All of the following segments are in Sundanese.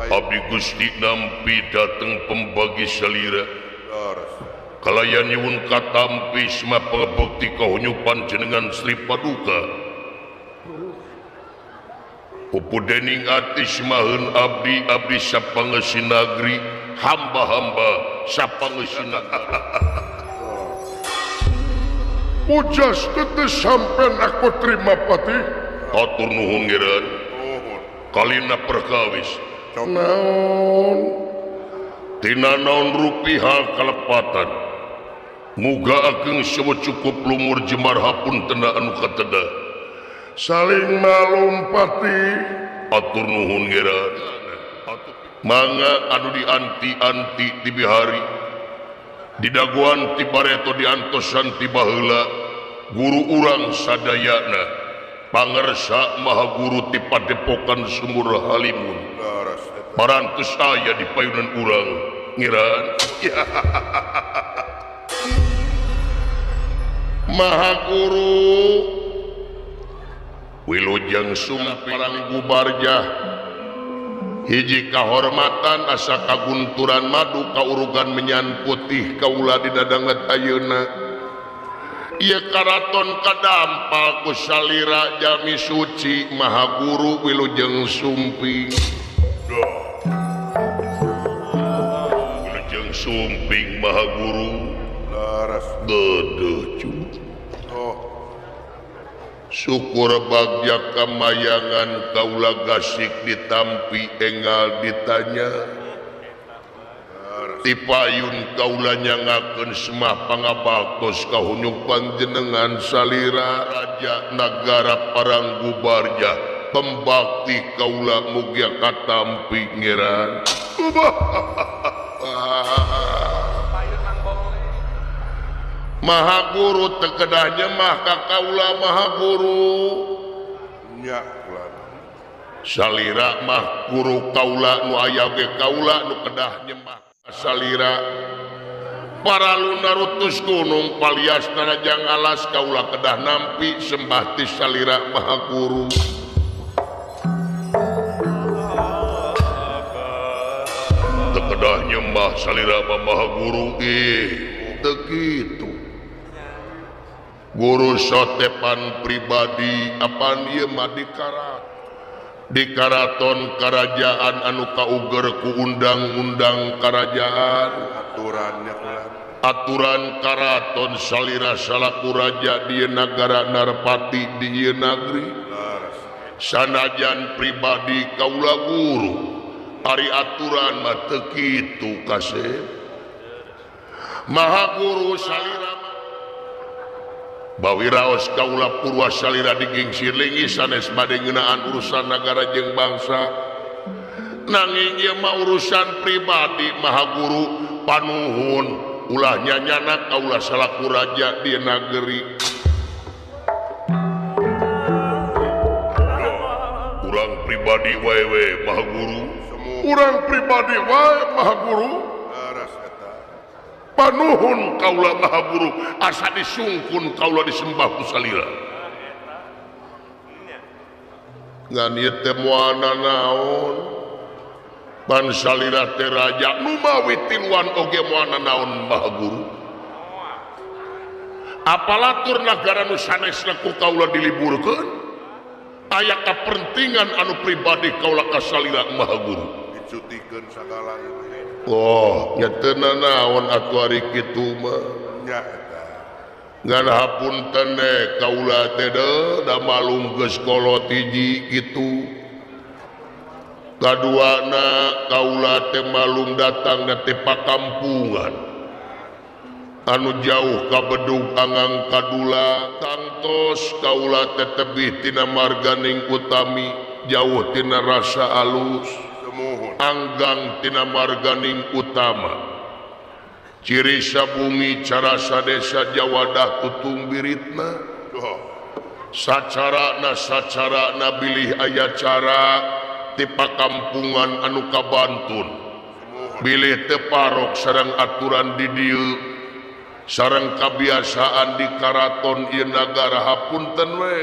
Abdi Gusti nampi dateng pembagi salira kalayan nyuwun katampi sema pangabekti kahunyupan jenengan Sri Paduka. Pupu dening ati semaheun abdi abdi sapangeusi nagri hamba-hamba sapangeusi nagara. Pujas tetes sampean aku terima pati. Atur nuhun ngiran. Kalina perkawis. Naon? Tina naon rupi hal kalepatan. Muga ageng sewa cukup lumur jemar hapun tenda anu kateda. Saling malum pati. Atur nuhun ngiran. Mangga anu dianti-anti ti bihari. Didaguan ti bareto diantosan ti baheula. Guru urang sadayana. Pangersa maha guru ti padepokan Sumur Halimun. Parantos aya di payunan urang ngiran. Maha guru wilujeng sumping parang gubarjah hiji kahormatan asa kagunturan madu kaurugan menyan putih kaula didadanget ayeuna. Ieu karaton kadampal ku salira jami suci maha guru wilujeng sumping. Wilujeng sumping maha guru laras dedeh cu. Syukur bagja kamayangan kaula gasik ditampi engal ditanya. Tipayun kaula nyangakeun semah pangabaktos kahunyuk panjenengan salira raja nagara parang gubarja pembakti kaula mugia katampi ngeran. Maha guru tekedah nyemah ka kaula maha guru. Nya kula. Salira mah guru kaula nu aya ge kaula nu kedah nyemah salira. Para lunarutus gunung palias narajang alas kaula kedah nampi sembah ti salira maha guru. Tekedah nyembah salira maha guru teu kitu. Guru sotepan pribadi apan ieu mah di karaton karajaan anu kauger ku undang-undang karajaan aturannya kula. Aturan karaton salira salaku raja di nagara Narpati di ieu nagri. Sanajan pribadi kaula guru ari aturan mah teu kitu kasep. Maha guru salira bawiraos kaula purwa salira digingsir linggih sanes bade ngeunaan urusan nagara jeung bangsa. Nanging ieu mah urusan pribadi maha guru panuhun ulah nyanyana kaula salaku raja di nageri. Urang pribadi wae we maha guru. Urang pribadi wae maha guru. Panuhun kaula maha guru asa disungkun kaula disembah ku salira. Ngan ieu teh moana naon pan salira teh raja nu mawi tiluan oge moana naon maha guru. Apalatur nagara nu sanesna ku kaula diliburkeun aya kapentingan anu pribadi kaula ka salira maha guru. Dicutikeun sagala ieu. Oh, nya teu nanaon atuh ari kitu mah. Nya eta. Ngan hapunten kaula teh da malum geus kolot hiji kitu. Kaduana kaula teh malum datang na teh pakampungan. Anu jauh ka bedug angang kadula tangtos kaula teh tebih tina marganing utami jauh tina rasa alus. Anggang tina marganing utama ciri sabumi carasa desa Jawadah tutung biritna sacarana sacarana bilih aya cara ti pakampungan anu kabantun bilih teu parok sareng aturan di dieu sareng kabiasaan di karaton ieu nagara hapunten we.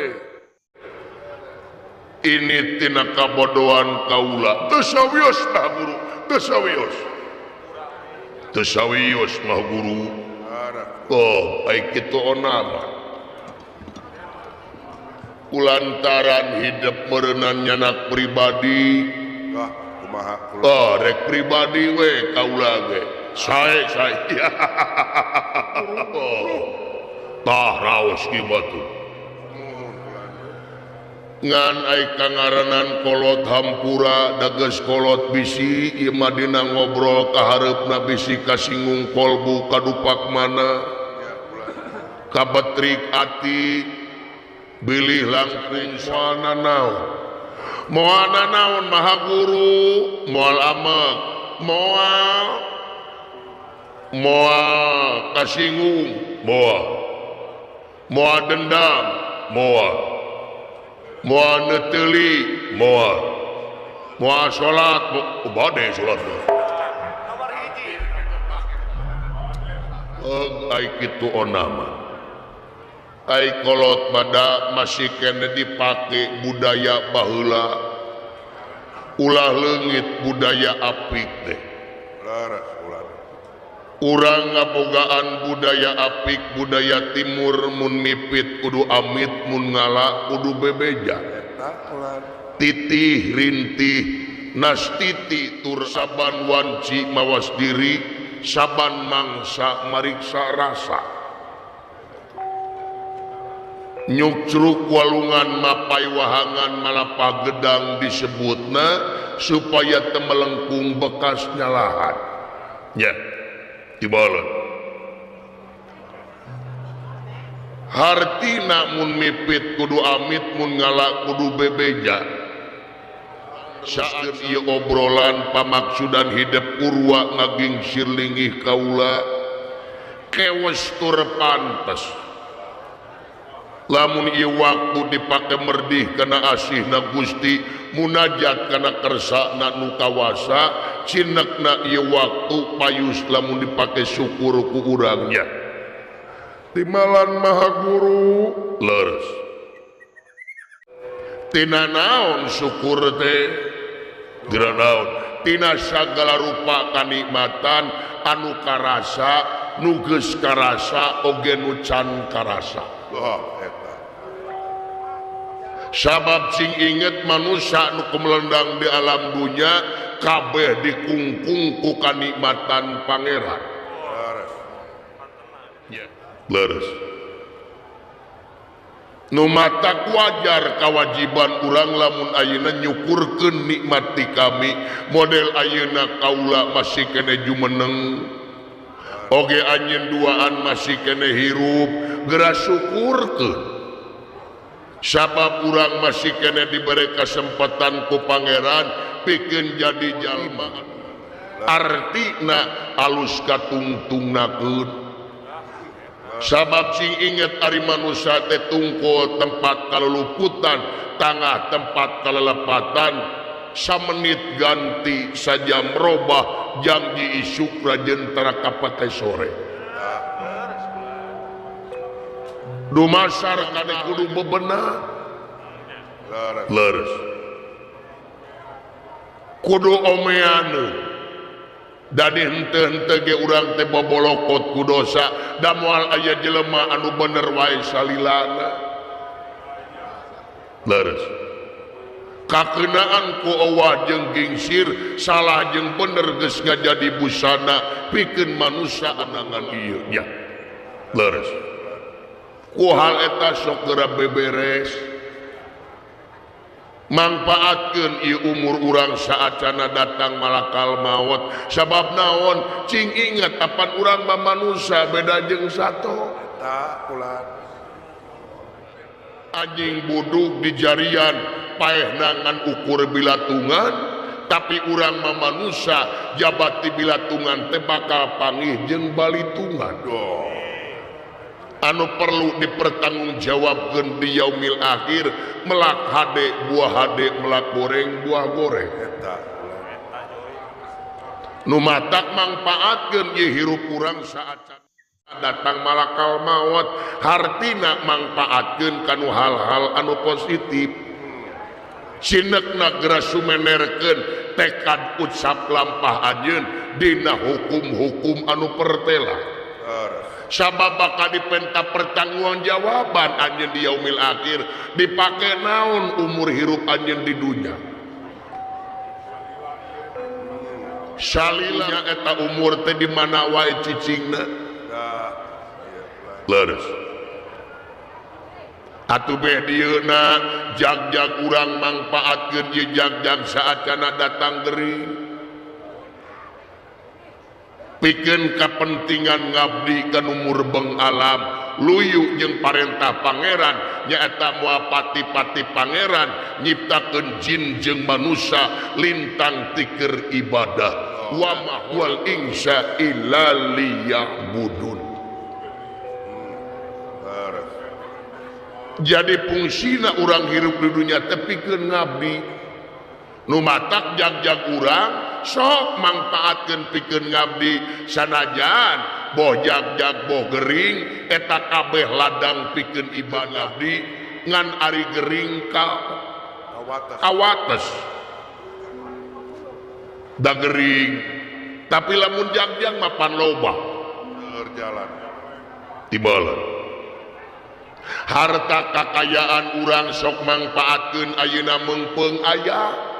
Ini tina kabodohan kaula. Teu sawios Mah Guru, teu sawios. Teu sawios Mah Guru. Oh, ai kitu onama. Kulantaran hidup meureunan nyanak pribadi. Wah, kumaha kula. Oh, rek pribadi we kaula ge. Sae sae. Oh. Tah raos ieu batu. Ngan ai kangaranan kolot hampura dages kolot bisi ieu mah dina ngobrol ka hareupna bisi kasinggung kolbu kadupak mana kabetrik ati bilih langkung moal nanaon moal nanaon Maha Guru moal amek moal moal kasinggung moal moal dendam moal moal neteuli moal moal salat bade salat ai kitu onama ai kolot pada masih kene dipake budaya baheula ulah leungit budaya apik teh laras ulah urang ngabogaan budaya apik budaya timur mun mipit kudu amit mun ngala kudu bebeja titih rintih nastiti tur saban wanci mawas diri saban mangsa mariksa rasa nyukcruk walungan mapai wahangan malapah gedang disebutna supaya temelengkung bekas nyalahan nya dibalet hartina mun mipit kudu amit mun ngala kudu bebeja saat ieu obrolan pamaksudan hidup urwa ngagingsir linggih kaula kewes tur pantes lamun ieu waktu dipake merdih kana asihna Gusti munajat kana kersana nu kawasa cinekna ieu waktu payus lamun dipake syukur ku urangnya timalan Maha Guru leres tina naon syukur teh tina naon tina sagala rupa kanikmatan anu karasa nu geus karasa oge nu can karasa. Oh, eta. Sabab sing inget manusia nu kumelendang di alam dunya kabeh dikungkung ku kanikmatan pangeran. Leres. Nu matak wajar kawajiban urang lamun ayeuna nyukurkeun nikmat ti kami model ayeuna kaula masih kene jumeneng oge anjeun duaan masih kene hirup geura syukurkeun sabab urang masih kene diberi kesempatan ku pangeran pikeun jadi jalma artina alus katungtungnakeun sabab sing inget ari manusia teh tungkul tempat kaluluputan tangah tempat kalelepatan samenit ganti saja merubah janji isuk rajen tara kapake sore dumasar kana kudu bebenah leres kudu omeaneun dadi henteu-henteu ge urang teh bobolokot ku dosa da moal aya jelema anu bener wae salilana leres kakeunaan ku owah jeung gingsir salah jeung bener geus ngajadi busana pikeun manusia anangan ieu nya leres ku hal eta sok geura beberes mangpaatkeun ieu umur urang saacana datang malakal maot sabab naon cing inget apan urang mah manusia beda jeung sato eta ulah anjing buduk di jarian paehna ngan ukur bilatungan tapi urang mah manusia jabat di bilatungan teh bakal pangih jeung balitungan anu perlu dipertanggungjawabkeun di yaumil akhir melak hade buah hade melak goreng buah goreng eta nu matak mangpaatkeun ieu hirup urang saat datang malakal maot hartina mangpaatkeun kanu hal-hal anu positif. Sinekna geura sumenerkeun tekad ucap lampah anjeun dina hukum-hukum anu pertela. Sabab bakal dipenta pertanggungjawaban anjeun di yaumil akhir dipake naon umur hirup anjeun di dunya. Salila eta umur teh di mana wae cicingna. Leres. Atuh beh dieuna jag-jag urang mangpaatkeun ieu jag-jag saat kana datang gering. Pikeun kapentingan ngabdi ka nu murbeng alam luyu jeung parentah pangeran nyaeta moal pati-pati pangeran nyiptakeun jin jeung manusia lintang tiker ibadah wa ma wal insa illa liya'budun. Jadi fungsina urang hirup di dunia teh pikeun ngabdi. Nu matak jag-jag urang sok mangpaatkeun pikeun ngabdi sanajan boh jag-jag boh gering eta kabeh ladang pikeun ibadah abdi ngan ari gering ka kawates da gering tapi lamun jag-jag mah pan loba jalan tibalan harta kakayaan urang sok mangpaatkeun ayeuna meungpeung aya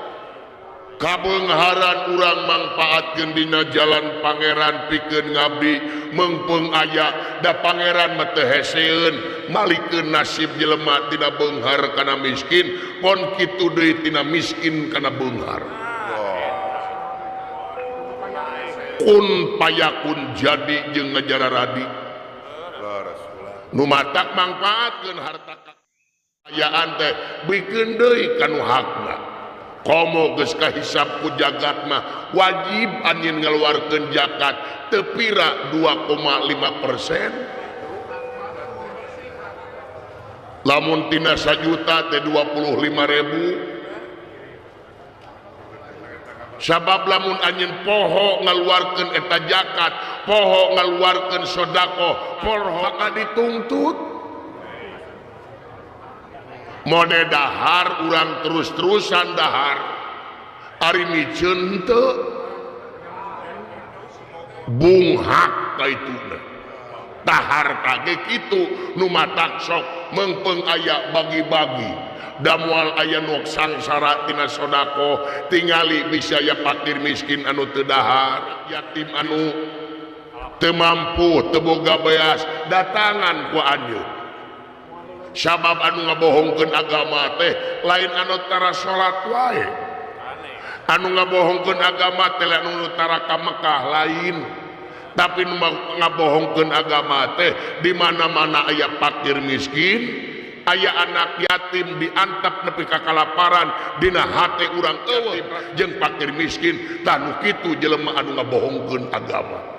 kabeungharan urang mangpaatkeun dina jalan pangeran pikeun ngabdi meungpeung aya da pangeran mah teu heseun malikeun nasib jelema tina beunghar kana miskin pon kitu deui tina miskin kana beunghar kun payakun jadi jeung ngajararadi nu matak mangpaatkeun harta kakayaan teh bikeun deui ka nu hakna. Komo geus kahisab ku jagat mah wajib anjeun ngaluarkeun zakat teu pira 2,5%. Lamun tina sajuta teh 25.000. Sabab lamun anjeun poho ngaluarkeun eta zakat, poho ngaluarkeun sedekah, poho bakal dituntut. Mode dahar urang terus-terusan dahar ari miceun teu bunghak ka ituna dahar kage kitu nu matak sok meungpeung aya bagi-bagi da moal aya nu sangsara tina sedekah tingali bisa aya fakir miskin anu teu dahar yatim anu teu mampu teu boga beas datangan ku anjeun. Sabab anu ngabohongkeun agama teh lain anu tara salat wae. Anu ngabohongkeun agama teh lain anu tara ka Mekah lain. Tapi nu ngabohongkeun agama teh di mana-mana aya fakir miskin, aya anak yatim diantap nepi ka kalaparan dina hate urang eueuh jeung fakir miskin tah nu kitu jelema anu ngabohongkeun agama.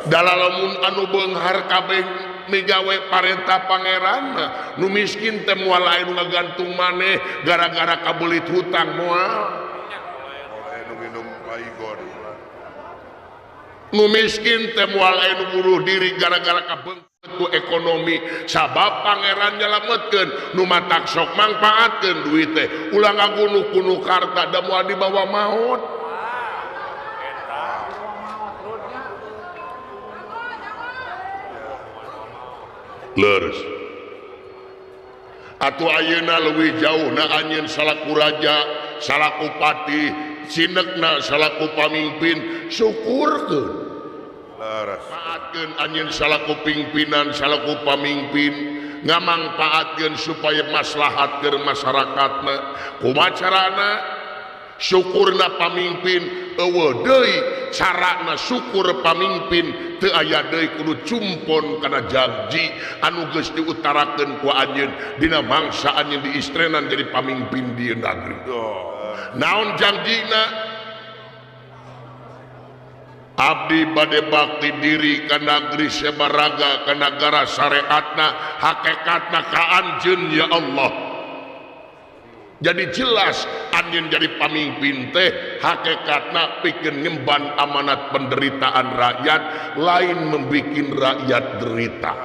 Dalalamun anu beunghar kabeh migawe parentah pangeran nu miskin teh moal aya nu ngagantung maneh gara-gara kabelit hutang moal nu miskin teh moal aya nu bunuh diri gara-gara kabeungkeut ku ekonomi sabab pangeran nyalametkeun nu matak sok mangpaatkeun duit teh ulah ngagunuh-gunuh karta da moal dibawa maot. Leres. Atuh ayeuna leuwih jauh na anjeun salaku raja, salaku patih, sinekna salaku pamimpin, syukurkeun. Leres. Paatkeun anjeun salaku pimpinan, salaku pamimpin, ngamangpaatkeun supaya maslahat keur masyarakatna. Kumaha carana? Syukurna pamimpin eueuh deui carana syukur pamimpin teu aya deui kudu cumpon kana janji anu geus diutarakeun ku anjeun dina mangsa anjeun diistrenan jadi pamimpin di negeri. Naon janjina? Abdi bade bakti diri ka nagri sabaraga ka nagara syariatna hakikatna ka anjeun ya Allah. Jadi jelas anjeun jadi pamimpin teh hakikatna pikeun ngemban amanat penderitaan rakyat lain membikin rakyat derita.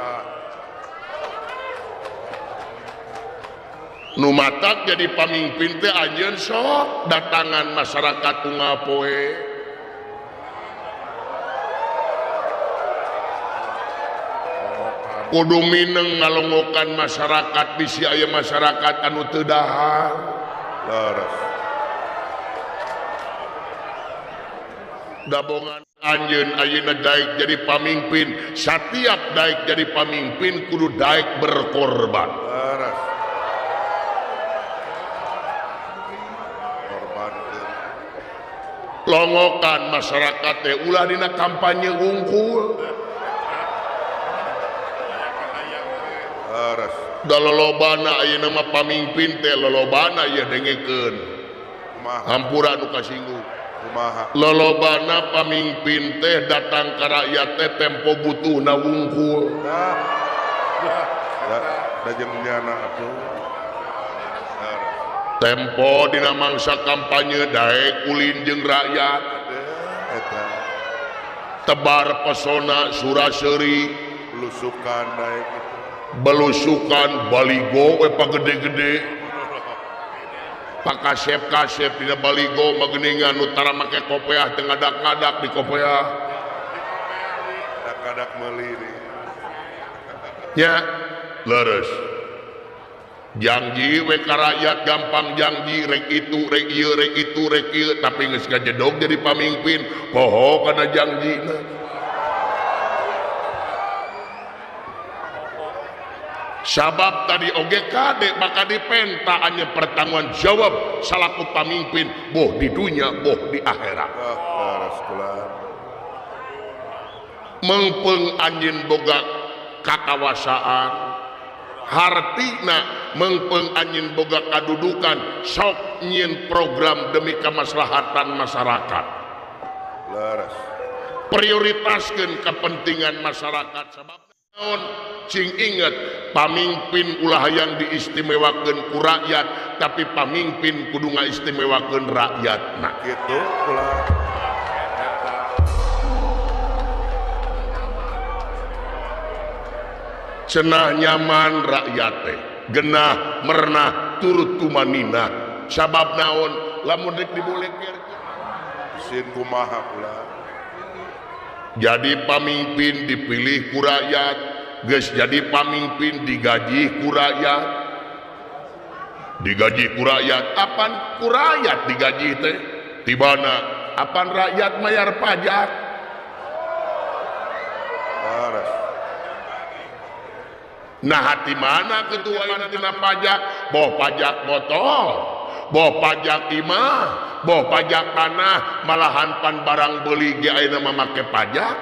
Nu matak jadi pamimpin teh anjeun sok datangan masyarakat unggal poe. Kudu mineng ngalongokan masyarakat bisi aya masyarakat anu teu dahar. Leres. Dabongan anjeun ayeuna daek jadi pamimpin, satiap daek jadi pamimpin kudu daek berkorban. Leres. Korbankeun. Longokan masyarakat teh ulah dina kampanye wungkul. Leres. Da lolobana ayeuna mah pamimpin teh lolobana ieu dengekeun. Kumaha? Hampura nu kasinggung. Kumaha? Lolobana pamimpin teh datang ka rakyat teh tempo butuhna wungkul. Dah. Da jeung nyana atuh. Tempo dina mangsa kampanye daek ulin jeung rakyat. Eta. Tebar pesona suraseuri, belusukan daek itu. Belusukan baligo we pagede-gede. Pakasep-kasep dina baligo mah geuningan nu tara make kopeah teu ngadak-ngadak di kopeah. Ngadak-ngadak meuli deui. Nya, leres. Janji we ka rakyat gampang janji rek itu rek ieu rek itu rek ieu tapi geus kajedog jadi pamimpin poho kana janjina. Sabab tadi oge kade maka dipenta anya pertanggungan jawab salaku pamimpin boh di dunia boh di akhirat. Mengpeung anjeun boga kakawasaan hartina mengpeung anjeun boga kadudukan sok nyieun program demi kemaslahatan masyarakat. Leres. Prioritaskeun kepentingan masyarakat sabab naon cing inget pamimpin ulah yang diistimewakeun ku rakyat tapi pamimpin kudu ngaistimewakeun rakyatna. Kitu ulah. Cenah nyaman rakyat teh genah merenah turut tumanina sabab naon lamun rek dibolehkeun sieun kumaha ulah. Jadi pamimpin dipilih ku rakyat, geus jadi pamimpin digaji ku rakyat. Digaji ku rakyat, apan ku rakyat digaji teh? Tibana apan rakyat mayar pajak? Leres. Nah hati mana ketua ini tina pajak? Boh pajak motor, boh pajak imah, boh pajak tanah, malahan pan barang beli ge ayeuna mah make pajak.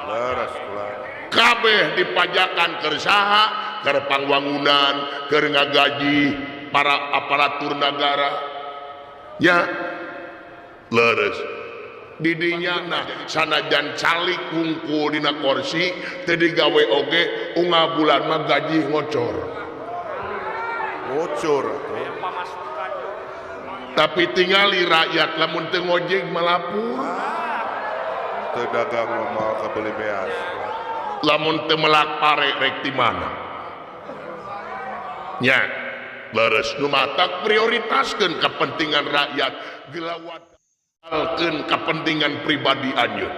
Leres ulah. Kabeh dipajakan keur saha? Keur pangwangunan, keur ngagaji para aparatur nagara. Ya, leres. Didinya nah sanajan calik wungkul dina kursi teu digawe oge unggal bulan mah gaji ngocor. Ngocor. Tapi tingali rakyat lamun teu ngojek malapur. Teu dagang moal kabeli beas. Lamun teu melak pare rek di mana? Nya, leres nu matak prioritaskeun kepentingan rakyat gelawat wadalkeun kepentingan pribadi anjeun.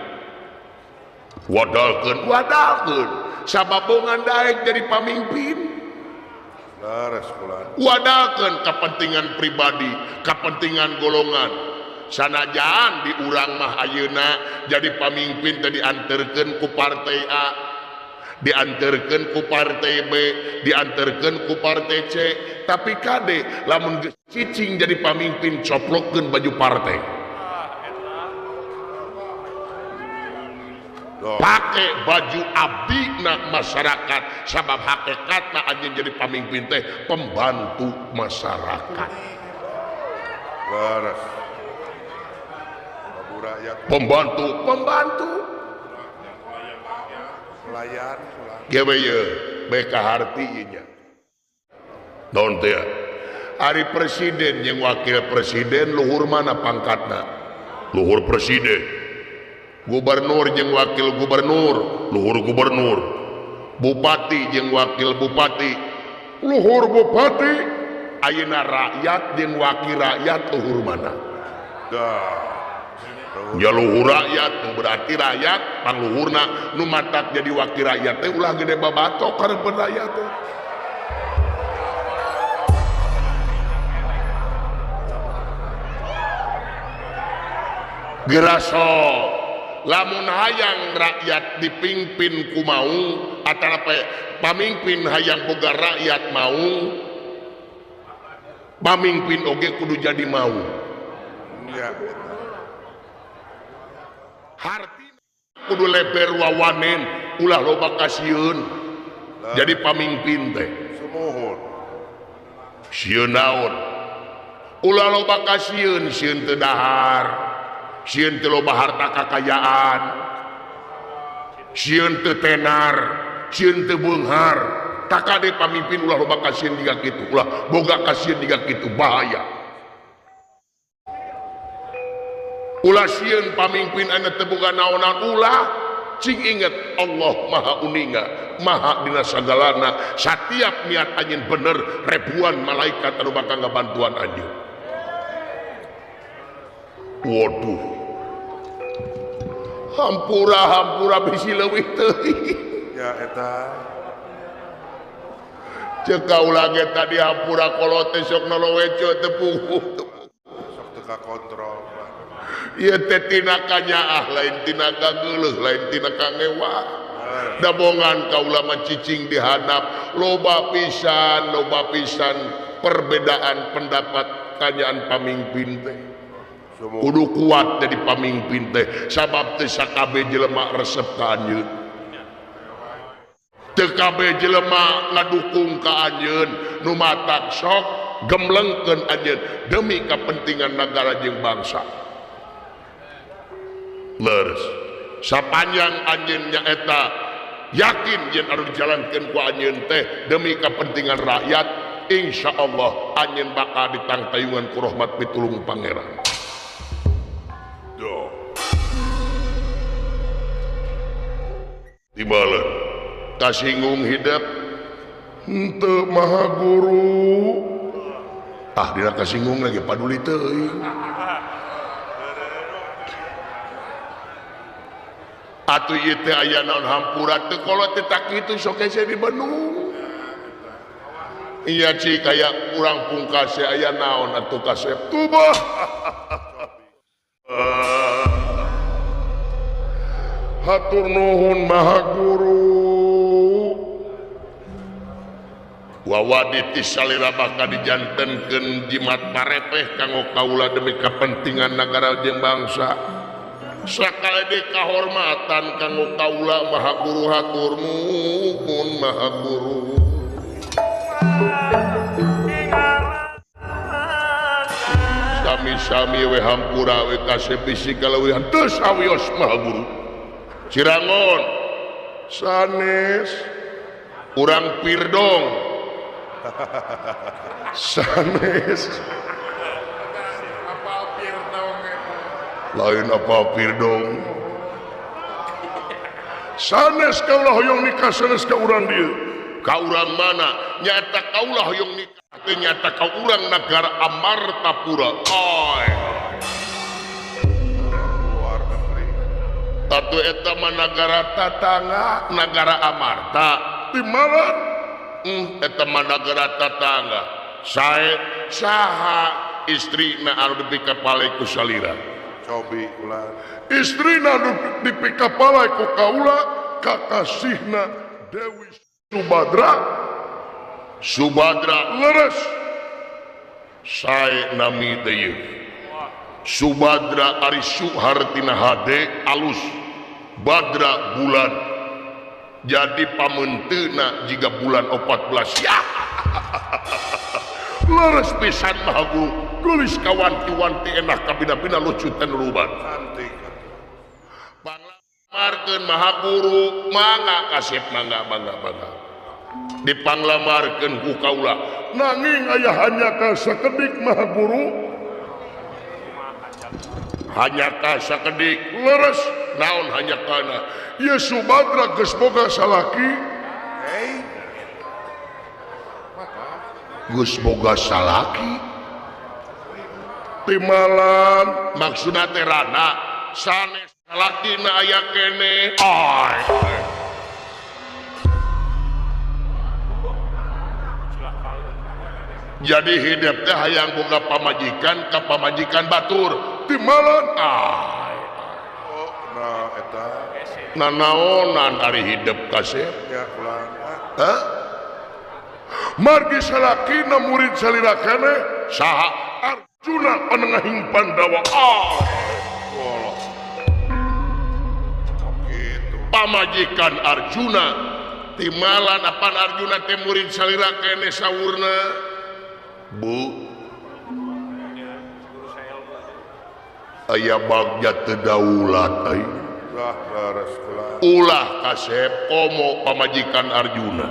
Wadalkeun, wadalkeun sababongan daek jadi pamimpin. Leres kula. Wadalkeun kepentingan pribadi, kepentingan golongan. Sanajan di urang mah ayeuna jadi pamimpin teh dianterkeun ku partai A, dianterkeun ku partai B, dianterkeun ku partai C, tapi kade lamun geus cicing jadi pamimpin coplokkeun baju partai. Pakai baju abdi na masyarakat sabab hakikatna anjeun jadi pamimpin teh pembantu masyarakat. Leres. Pembantu, pembantu. Pelayan, gewe ye BK harti nya. Naon teh? Ari presiden jeung wakil presiden luhur mana pangkatna? Luhur presiden. Gubernur jeung wakil gubernur, luhur gubernur. Bupati jeung wakil bupati, Luhur bupati ayeuna rakyat jeung wakil rakyat luhur mana? Ya luhur rakyat berarti rakyat pangluhurna nu matak jadi wakil rakyat teh ulah gede babatok kareupkeun rakyat teh. Geraso lamun hayang rakyat dipimpin ku maung atara pamimpin hayang boga rakyat maung pamimpin oge kudu jadi maung. Ya. Hartina kudu leber wawanen ulah loba kasieun jadi pamimpin teh. Sumuhun. Sieun naon? Ulah loba kasieun, sieun teu dahar. Sieun teu loba harta kakayaan, sieun teu tenar, sieun teu beunghar. Takade pamimpin ulah loba kasieun jiga kitu, ulah boga kasieun jiga kitu, bahaya. Ulah sieun pamimpin anu teu boga naonan, ulah cing inget Allah Maha Uninga, Maha dina sagalana. Satiap niat anjeun bener, ribuan malaikat anu bakal ngabantuan anjeun. Waduh, hampura hampura bisi leuwih teuing. Ya eta. Ceuk kaula ge tadi hampura kolot teh sok noloweco teu puguh. Sok teu kakontrol. Ieu teh tina kanyaah lain tina kageuleuh lain tina kangewa. Dabongan kaula mah cicing di handap loba pisan perbedaan pendapat kanyaan pamimpin teh. Kudu kuat jadi pamimpin teh sabab teh sakabeh jelema resep ka anjeun. Teu kabeh jelema ngadukung ka anjeun, nu matak sok gemlengkeun anjeun demi kepentingan negara jeung bangsa. Leres sapanjang anjeun nyaeta yakin yen anu dijalankeun ku anjeun teh demi kepentingan rakyat, insyaallah anjeun bakal ditangtayungan ku rahmat pitulung Pangeran. Dibalen kasinggung hidup henteu maha guru. Ah dina kasinggung lagi paduli teuing. Atuh ieu teh aya naon hampura teu kolot teh tak kitu sok hese dibenung. Iya cik aya urang pungkase aya naon atuh kasep tubah. Hatur nuhun maha guru. Wawadi ti salira bakal dijantenkeun jimat parepeh kanggo kaula demi kepentingan nagara jeung bangsa. Sakali deui kahormatan kanggo kaula maha guru, hatur nuhun maha guru. Sami-sami we hampura we kasep bisi kaleuwihan teu sawios maha guru. Cirangon sanes urang pirdong sanes lain apa pirdong sanes kaulah hoyong nikah sanes ka urang dieu ka urang mana nyata kaulah hoyong nikah teh nyata ka urang nagara Amartapura. Oi atuh eta mah nagara tatangga nagara Amarta di mana eta mah nagara tatangga sae saha istrina anu dipikapale ku salira cobi ulah istrina anu dipikapale ku kaula kakasihna Dewi Subadra. Subadra leres sae nami teh ieu Subadra ari Suhartina hade alus Badra bulan jadi pamentena jiga bulan 14 ya. Leres pisan maha guru geulis kawanti-wanti enak kabina-bina lucu ten ruban cantik panglamarkeun maha guru mangga kasep mangga mangga mangga dipanglamarkeun ku kaula nanging aya hanya ka sakedik maha guru hanya ka sakedik leres naon hanya kana ieu Subadra geus boga salaki hei Geus boga salaki timalan maksudna teh rana sanes salakina aya keneh. Ay. Jadi hidup teh hayang boga pamajikan ka pamajikan batur timalan. Ay. Oh, nah eta. Nanaonan ari hidup kasep? Ya ulah. Hah? Margi salakina murid salira keneh saha Arjuna panengahing Pandawa. Ah. Walah. Gitu. Pamajikan Arjuna timalan apan Arjuna teh murid salira keneh saurna. Bu, aya bagja teu daulat ai. Ulah kasep komo pamajikan Arjuna.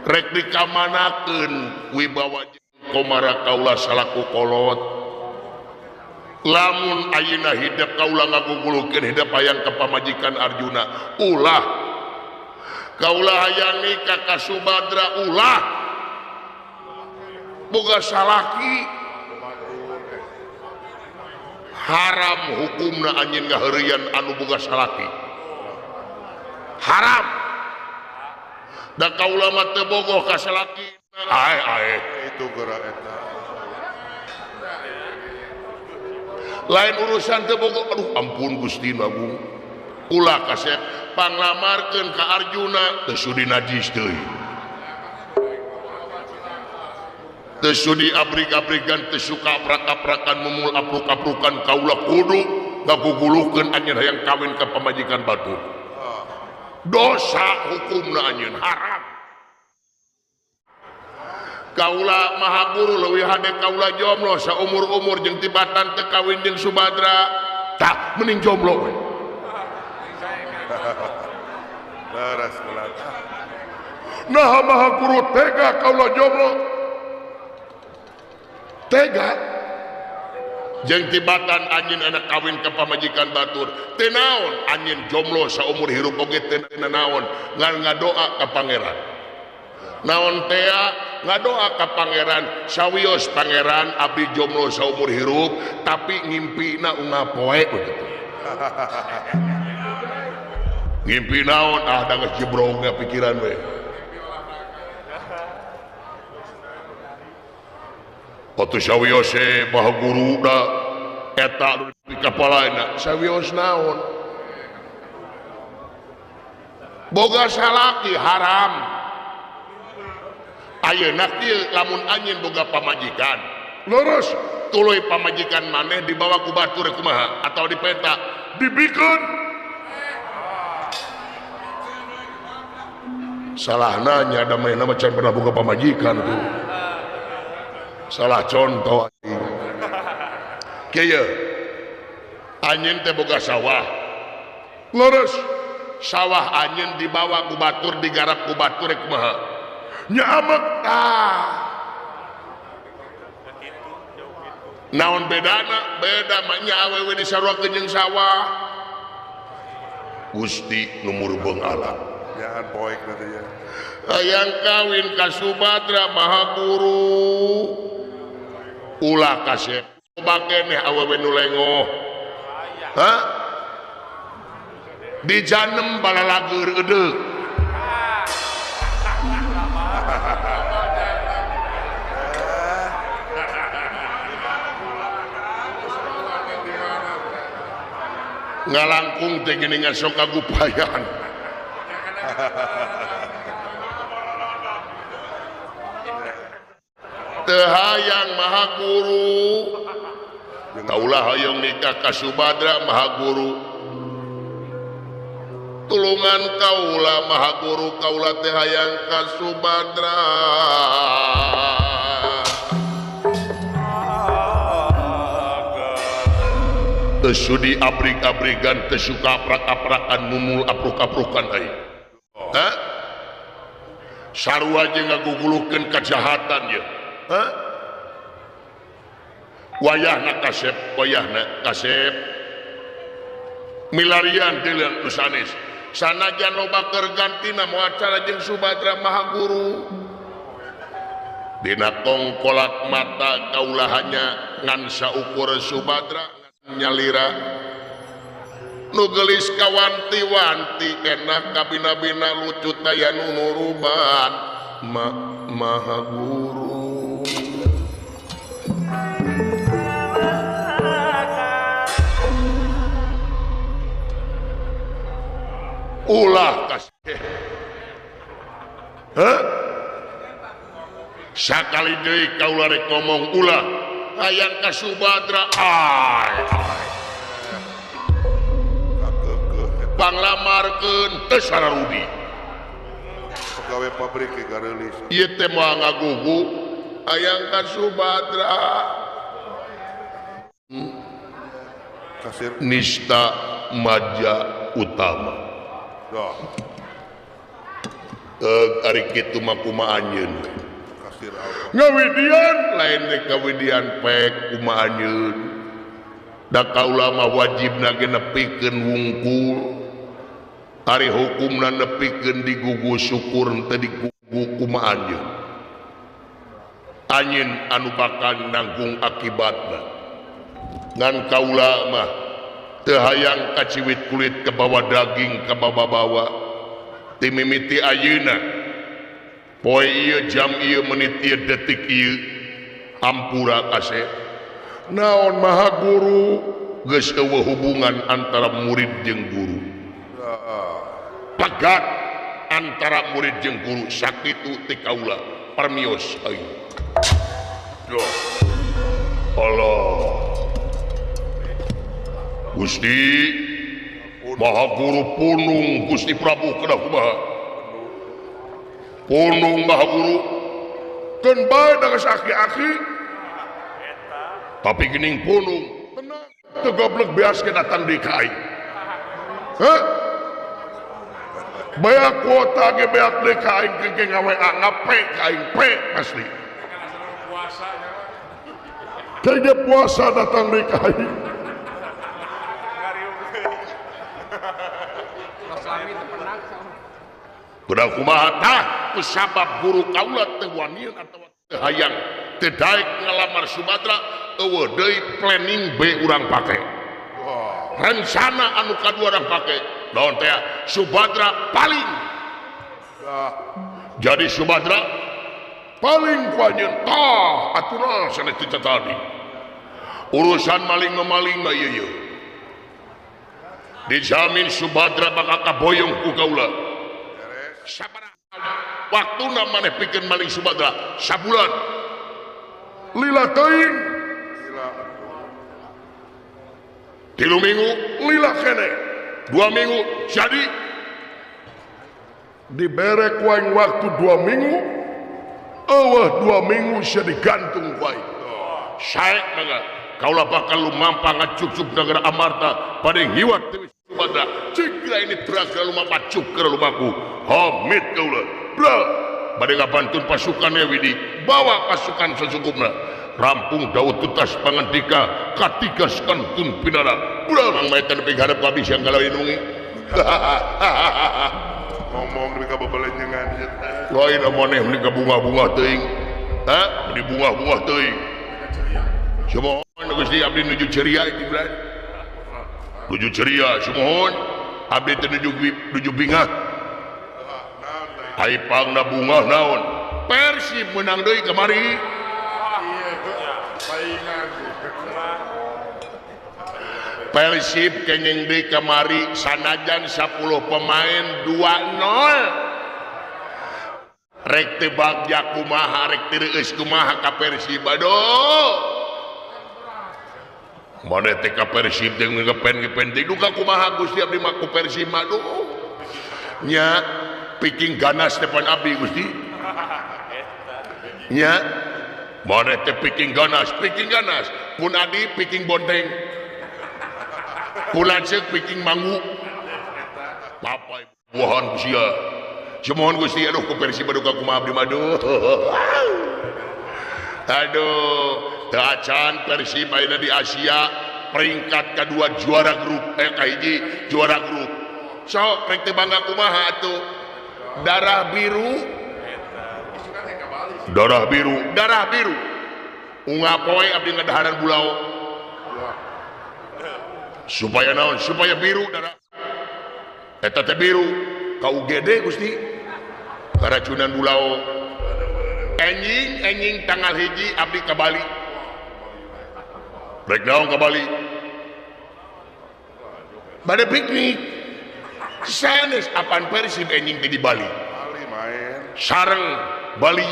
Rek dikamanakeun wibawa komara kaula salaku kolot. Lamun ayeuna hidup kaula ngagugulukeun hidup hayang ka pamajikan Arjuna. Ulah kaula hayang nikah ka Subadra ulah. Boga salaki haram hukumna anjeun ngaheureuyan anu boga salaki haram da kaula mah teu bogoh ka salaki. Ae ae itu geura eta lain urusan teu bogoh. Aduh ampun Gusti Agung ulah kasep panglamarkeun ka Arjuna teu sudi najis deui teu sudi abrik-abrikan teu suka aprak-aprakan mumul apruk-aprukan kaula kudu ngaguguluhkeun anjeun hayang kawin ka pamajikan batur. Dosa hukumna anjeun haram. Kaula maha guru leuwih hade kaula jomblo saumur-umur jeung tibatan teu kawin jeung Subadra. Tah mending jomblo we. Leres ulah. Nah maha guru tega kaula jomblo. Tega jeung tibatan anjeun anak kawin ka pamajikan batur teu naon anjeun jomblo saumur hirup oge teu naon ngan ngadoa ka pangeran naon tea ngadoa ka pangeran sawios pangeran abdi jomblo saumur hirup tapi ngimpina unggal poe begitu. Ngimpi naon ah da geus jebrongna pikiran we. Atuh sawios maha guru da eta anu di kapalaina sawios naon boga salaki haram. Ayeuna kieu lamun anjeun boga pamajikan lurus tuluy pamajikan maneh dibawa ku batur kumaha atau dipenta dibikeun salah nanya da manehna mah can pernah boga pamajikan tuh. Salah contoh kieu anjeun teh boga sawah lurus sawah anjeun dibawa ku batur digarap ku batur rek kumaha nya amek tah naon bedana beda mah nya awewe disaruakeun jeung sawah. Gusti nu murbeng alam nyaan poek teh ya hayang kawin ka Subadra maha guru ulah kasep loba keneh awewe nu lengoh. Hah? Dijanem balalageur edeuk. Ngalangkung teh geuningan sok kagupayan. Teu hayang maha guru kaulah hayang nikah ka Subadra maha guru tulungan kaula maha guru kaula teh hayang ka Subadra. Teu sudi abrik-abrigan teu suka aprak-aprakan mumul apruk-aprukan ai. Hah? Sarua jeung ngaguguluhkeun kajahatan ye. Hah? Wayahna kasep, wayahna kasep. Milarian teh nu sanes. Sanajan loba keur gantina moal acara jeung Subadra maha guru. Dina kongkolak mata kaula hanya ngan saukur Subadra nyalira nu geulis kawanti-wanti enak kabina-bina lucu taya nu nuruban maha guru. Ulah kasih. Hah? Sakali deui kaula rek ngomong ulah hayang ka Subadra ay ay. Panglamarkeun teu sararudi. Pegawai pabrik ge gareulis. Ieu teh moal ngagugu hayang ka Subadra. Kasir nista maja utama. Ari kitu mah kumaha anjeun? Ngawidian lain rek ngawidian pek kumaha anjeun. Da kaula mah wajibna ge nepikeun wungkul. Ari hukumna nepikeun digugu syukur teu digugu kumaha anjeun. Anjeun anu bakal nanggung akibatna. Ngan kaula mah teu hayang kaciwit kulit kabawa daging kabawa-bawa. Timimiti ayeuna poe ieu jam ieu menit ieu detik ieu ampura kasep naon maha guru geus eueuh hubungan antara murid jeung guru pegat antara murid jeung guru sakitu ti kaula permios aing. Duh. Allah Gusti Maha Guru punung Gusti Prabu kedah kumaha punung Maha Guru keun bae da geus aki-aki tapi geuning punung tenang teu goblok beas ge datang deui ka aing. Heh beak kuota ge beak deui ka aing ke ngawa ngape ka aing pe pasti teu puasa datang deui ka aing. Kuda kumaha tah ku sabab guru kaula teu wanian atawa teu hayang teu daek ngalamar Subadra eueuh deui planning B urang pake. Rencana anu kadua urang pake naon teh Subadra paling. Jadi Subadra paling ku anjeun tah aturan sanes ti tadi. Urusan maling memaling mah ieu ieu. Dijamin Subadra bakal kaboyong ku kaula. Sabaraha waktuna maneh pikeun maling Subadra sabulan lila teuing 3 minggu lila kene 2 minggu jadi dibere ku aing waktu 2 minggu eueuh 2 minggu sia digantung ku aing sae mangga kaula bakal lumampah ngacucup negara Amarta pada hiwat deui Subadra cik ini terakhir lumampah cuk lumaku homit kaula bro bade ngabantun pasukan Widi bawa pasukan sesukupna rampung Daud tutas pangantika katiga kantun pinara bro mang maetan nepi hareup abdi siang kalawinungi ngomong nepi ka bebelenyengan lain maneh meuni ka bunga-bunga teuing ha meuni bunga-bunga teuing sumuhun Gusti abdi nuju ceria iki bro nuju ceria sumuhun abdi teh nuju bingah ai pangna bungah naon Persib menang deui kamari Persib kenging deui kamari sanajan 10 pemain 2-0 rek teu bagja kumaha rek teu reueus kumaha ka Persib aduh maneh teh ka Persib teh ngepen-ngepen teh duka kumaha Gusti abdi mah ku Persib aduh nya piking ganas depan abdi Gusti nya maneh teh piking ganas pun adi piking bonteng pun lanceuk piking mangu papai buahan ku sia sumuhun Gusti aduh ku Persib aduh ka kumaha abdi mah aduh aduh teu acan Persib ayeuna di Asia peringkat kadua juara grup kahiji juara grup sok rek teu bangga kumaha atuh darah biru Darah biru, darah biru. Unggal poe abdi ngadaharan bulao. Supaya naon? Supaya biru darah. Eta teh biru ka UGD Gusti. Karacunan bulao. Enjing enjing tanggal 1 abdi ka Bali. Rek naon ka Bali? Bade piknik. Sanes apan Persib enjing teh di Bali. Bali main. Sareng Bali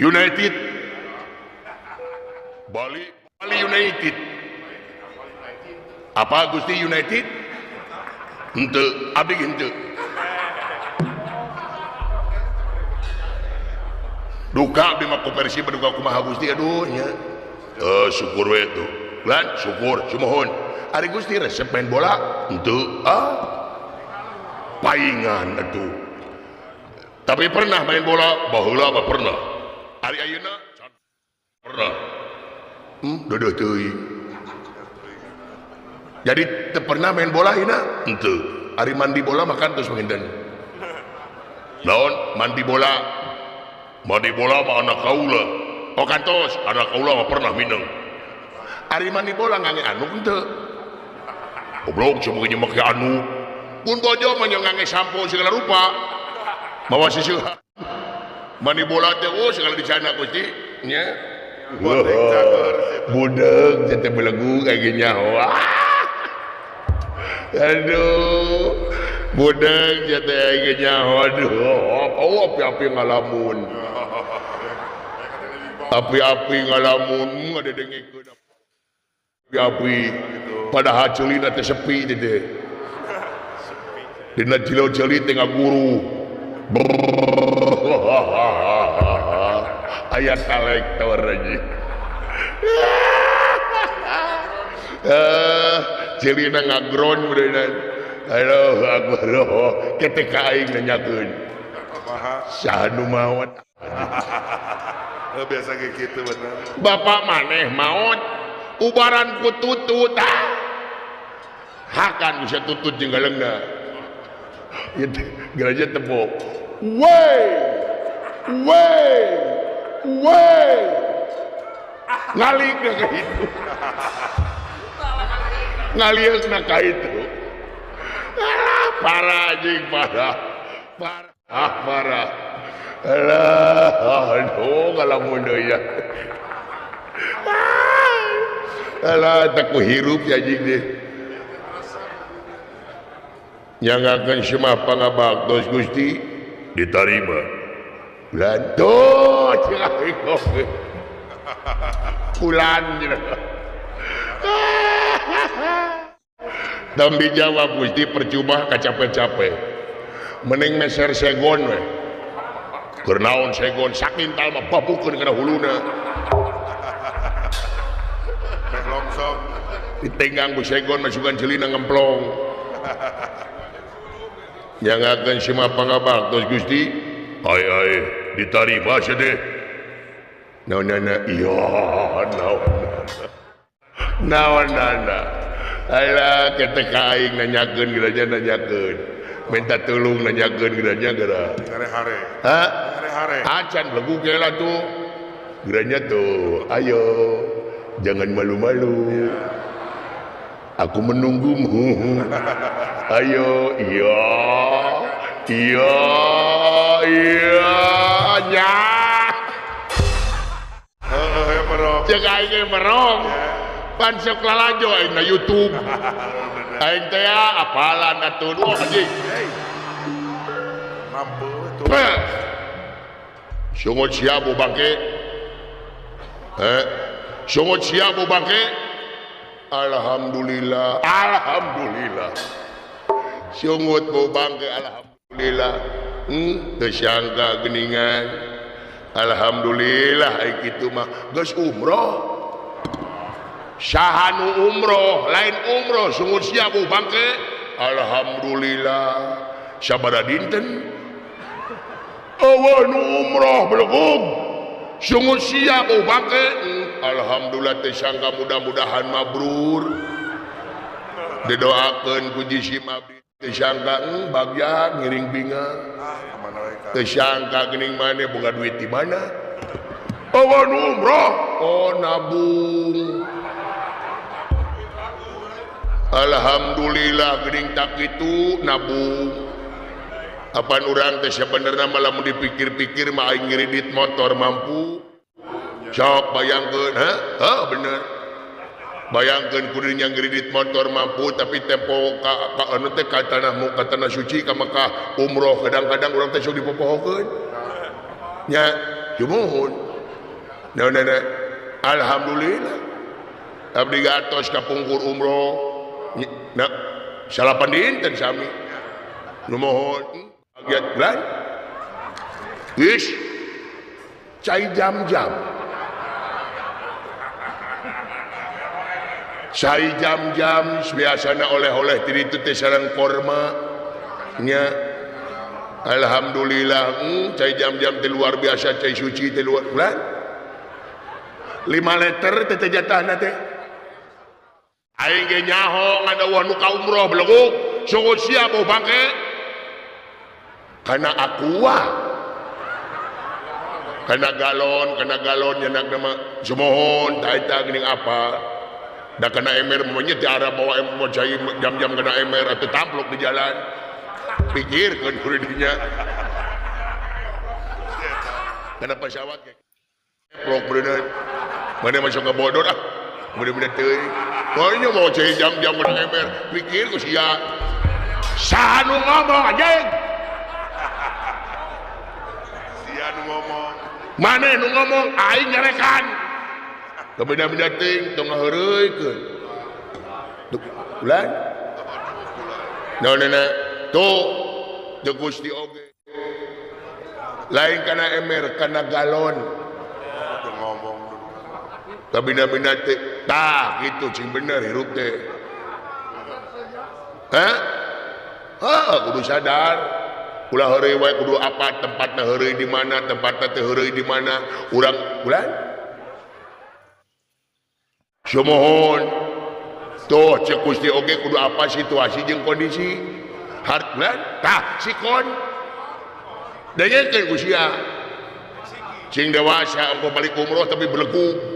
United. Bali Bali United. Apa Gusti United? Henteu, abdi henteu. Duka abdi mah ku Persib duka kumaha Gusti aduh nya. Syukur we tuh. Lan syukur sumuhun. Ari Gusti resep main bola? Henteu. Ah. Paingan atuh. Tapi pernah main bola? Baheula mah pernah. Ari ayeuna pernah. Dodoh teuing. Jadi teu pernah main bola ayeuna? Henteu. Ari mandi bola makan terus panginten. Naon? Mandi bola. Mandi bola mah anak kaula. Oh kantos, anak kaula mah pernah mineng. Ari mandi bola ngange anu henteu. Goblok cuma make anu. Pun bojo mah ngange sampo segala rupa. Mawa siseuhan. Mandi bola teh oh segala dicana Gusti nya. Budeung teh belegu kayak nyaho. Aduh, budeung teh nyaho. Aduh, oh api-api ngalamun. Api-api ngalamun ngadedengkeun api-api. Padahal ceulina teh sepi teh. Dina jilo ceuli teh ngaguru. Aya kolektor aja. Celina ngagron beureunan. Aduh, akbar. Ketek ka aing nanyakeun. Saha nu maot? Biasa kayak gitu bener. Bapak maneh maot ubaran ku tutut. Hakan bisa tutut jeung galeungna. Ieu geraja tepok. Woi. Woi. Woi. Ngalik na ka itu. Ngaliuk na ka itu. Ah, parah anjing, parah. Parah, parah. Alah, aduh ngalamun deui ya. Alah, tak ku hirup ya anjing deh. Nyangakeun semah pangabaktos Gusti ditarima. Bulan tuh bulan Tambi jawab Gusti percuma kacape-cape mending meser segon we keur naon segon sakintal mah babukeun kana huluna meh longsong ditenggang ku segon masukan celina ngemplong nyangakeun semah pangabaktos Gusti ai ai ditarima sedeh naon-naon iya naon naon-naon alah ketek aing nanyakeun geura nanyakeun minta tulung nanyakeun geura geura hare-hare ha hare-hare acan belegu geula tuh geuranya tuh ayo jangan malu-malu aku menunggumu ayo iya iya iya nya cek aing merong pan sok lalajo aing na YouTube aing teh apalan atuh oh anjing mampu tuh sungut siabu bangke sungut siabu bangke alhamdulillah alhamdulillah sungut bu bangke alhamdulillah teu sangka geuningan alhamdulillah ai kitu mah geus umroh saha nu umroh lain umroh sungut siabu bangke alhamdulillah sabaraha dinten eueuh nu umroh belegug sungut siabu bangke alhamdulillah teu sangka mudah-mudahan mabrur didoakeun ku jisim abdi Teu bagja ngiring binga. Teu sangka geuning maneh boga duit di mana? Oh umroh, oh nabung. Alhamdulillah geuning tak kitu nabung. Apan urang teh sabenerna mah lamun dipikir-pikir mah aing ngredit motor mampu. Sok bayangkeun, ha? Heuh bener. Bayangkeun kudu nya ngredit motor mampu tapi tempo ka anu teh ka tanah mu ka tanah suci ka Mekah umroh kadang-kadang urang teh sok dipopohokeun. Nya jumuhun. Naon-naon alhamdulillah. Abdi gatos ka pungkur umroh. Na salapan dinten sami. Numohon bagian bulan. Geus cai jam-jam. Cai jam-jam biasana oleh-oleh ti ditu teh sareng korma nya. Alhamdulillah cai jam-jam teh luar biasa, cai suci teh luar bulan. 5 liter teh teh jatahna teh. Aing ge nyaho ngan eueuh nu ka umroh beleguk, sungguh siap bau bangke. Kana aqua. Kana galon nyenak mah sumohon ta eta geuning apa. Da kana ember mah nya ti arah bawa ember cai jam-jam kana ember atuh tamplok di jalan. Pikirkeun kudu dinya. Kana pesawat ge. Plok beuneu. Mana masuk ka bodor ah. Bener-bener teuing. Pokoknya mau cai jam-jam kana ember, pikir ku sia. Saha nu ngomong anjing? Sia nu ngomong. Maneh nu ngomong aing nyarekan. Kabina-bina teuing tong ngaheureuykeun. Ulan? Naon-naon tuh teu Gusti oge. Lain kana ember, kana galon. Ngomong kabina-bina teh tah kitu cing bener hirup teh. Hah? Heuh kudu sadar. Ulah heureuy wae kudu apa tempatna heureuy di mana, tempatna teh heureuy di mana. Urang ulah sumohon. Tuh cek Gusti oge kudu apa situasi jeung kondisi. Hart bulan tah sikon. Dengekeun ku sia. Cing dewasa engko balik umroh tapi belegug.